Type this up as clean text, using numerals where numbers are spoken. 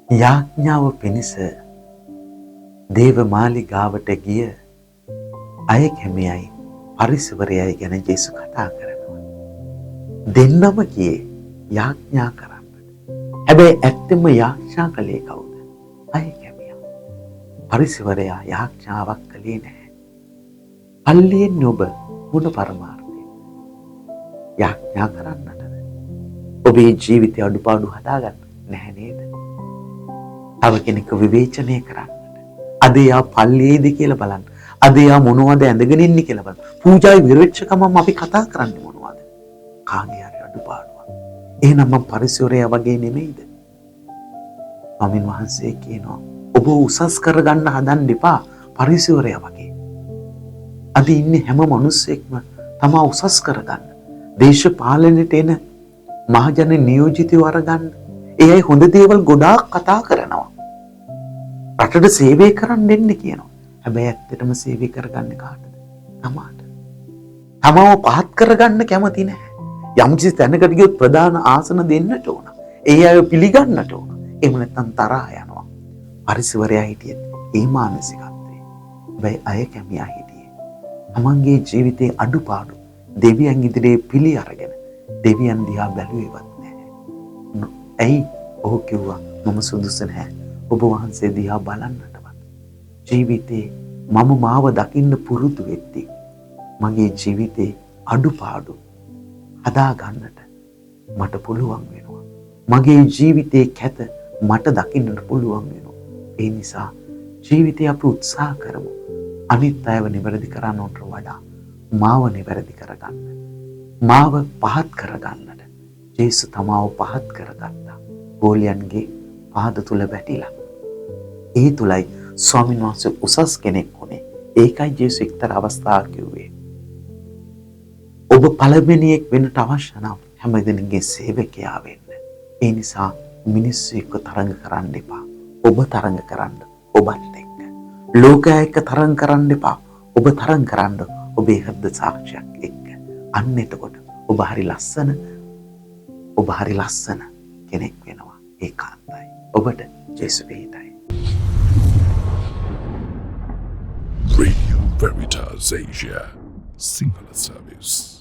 යාඥාව පිණිස දේව මාලිගාවට ගිය අය කැමියයි පරිසවරයයි ගැන ජේසු කතා කරනවා. දෙන්නම ගියේ යාඥා කරන්නට. හැබැයි ඇත්තම යාඥා කළේ කවුද? අය කැමියා. පරිසවරයා යාඥාවක් කළේ නැහැ. පල්ලියෙන් ඔබ මොන පරමාර්ථයෙන්ද? යාඥා කරන්නටද? ඔබේ ජීවිතය අඩුපාඩු හදාගන්න නැහැ නේද? තව කෙනෙක්ව විවේචනය කරන්නට. අද එයා පල්ලියේද කියලා බලන්න. අද එයා මොනවද ඇඳගෙන ඉන්නේ කියලා බලන්න. පූජාවේ විරච්ච ගමන් අපි කතා කරන්නේ මොනවද? කාගේ හරි අඩුපාඩුවක්. එහෙනම් මං පරිසවරයා වගේ නෙමෙයිද? ස්වාමින් වහන්සේ කියනවා ඔබ උසස් කරගන්න හදන්න එපා පරිසවරයා වගේ. අද ඉන්නේ හැම මිනිස්සෙක්ම තමා උසස් කරගන්න. දේශපාලනයට එන මහජන නියෝජිතයෝ අරගන්න. ඒ අය හොඳ දේවල් ගොඩාක් කතා කරනවා. රටට සේවය කරන්න එන්න කියනවා. හැබැයි ඇත්තටම සේවය කරගන්නේ කාටද? තමාට. තමව පහත් කරගන්න කැමති නැහැ. යම්කිසි තැනකට ගියොත් ප්‍රධාන ආසන දෙන්නට ඕන. ඒ අය පිළිගන්නට ඕන. එහෙම නැත්නම් තරහා යනවා. පරිසවරයා හිටියෙත් ඒ මානසිකත්වයේ. හැබැයි අය කැමියා හිටියේ තමන්ගේ ජීවිතේ අඩුපාඩු දෙවියන් ඉදිරියේ පිළි අරගෙන දෙවියන් දිහා බැලුවේවත් නැහැ. ඇයි? ඔහු කිව්වා මම සුදුසු නැහැ. ඔබ වහන්සේ දිහා බලන්නටවත්. ජීවිතේ මම මාව දකින්න පුරුදු වෙද්දී මගේ ජීවිතේ අඩුපාඩු හදා ගන්නට මට පුළුවන් වෙනවා. මගේ ජීවිතේ කැත මට දකින්නට පුළුවන් වෙනවා. ඒ නිසා ජීවිතේ අපි උත්සාහ කරමු. අනිත් අයව නිවැරදි කරන්නට වඩා මාව නිවැරදි කරගන්න. මාව පහත් කරගන්නට. ජේසු තමාව පහත් කරගත්තා. ගෝලයන්ගේ පාද තුල වැටිලා. ඒ තුලයි ස්වාමීන් වහන්සේ උසස් කෙනෙක් වුණේ. ඒකයි ජේසු එක්තරා අවස්ථාවක් කිව්වේ. ඔබ පළවෙනියෙක් වෙන්නට අවශ්‍ය නම් හැම දෙනෙක්ගේ සේවකයා වෙන්න. ඒ නිසා මිනිස්සු එක්ක තරඟ කරන්න එපා. ඔබ තරඟ කරන්න ඔබත් එක්ක. ලෝකයා එක්ක තරඟ කරන්න එපා. ඔබ තරඟ කරන්න ඔබේ හෘද සාක්ෂියක් එක්ක. අන්න එතකොට ඔබ හරි ලස්සන කෙනෙක් වෙනවා. ඒකාන්තයි. ඔබට ජේසු පිහිටයි. Radio Veritas Asia, Sinhala Service.